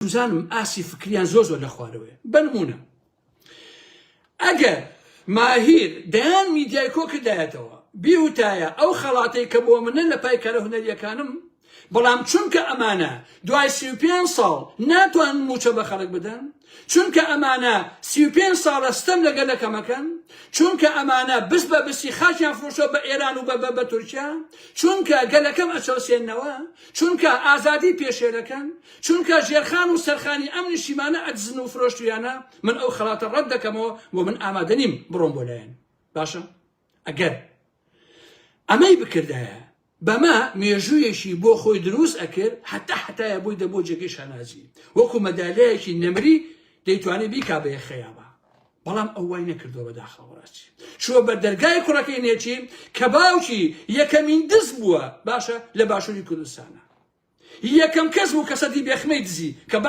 چوزانم ئاستی فکریان زۆر زۆر لە خوارەوەیە بەنمونە ئەگەر ماهیر دەیان میدیای کۆ کردایەتەوە بیوتایە ئەو خەڵاتەی کە بۆ منە لە پای کارە هونەریەکانم بەڵام چونکە ئەمانە دوای 35 ساڵ ناتوانن موچە بە خەڵک بدەن چونکە ئەمانە 35 ساڵە ستەم لە گەلەکەمەکەن چونکە ئەمانە بس بە بسی خاکیان فرۆشەوە بە ئێران و بە بە تورکیا چونکە گەلەکەم ئەچەوسێنەوە چونکە ئازادی پێشێلەکەن، چونکە ژێرخان و سەرخانی ئەم نیشتیمانە ئەدزن و فرۆشتویانە، من ئەو خەڵاتە ڕەت دەکەمەوە و من ئامادە نیم بڕۆم بۆ لایان. باشە ئەگەر ئەمەی بکردایە بەمە مێژوویەکی بۆ خۆی دروست ئەکرد هەتا هەتایە بۆی دەبووە جێگەی شانازی وەکو مەدالیایەکی نەمری دەیتوانی بیکا بە یەخەیابا بەڵام ئەو وای نەکردووە بەداخەوە بەڕاستی چووە بەر دەرگای کوڕەکەی نێچیر کە باوکی یەکەمین دز بووە باشە لە باشووری کوردستانە یەکەم کەس بوو کە سەدی بێخمەی دزی کە بە.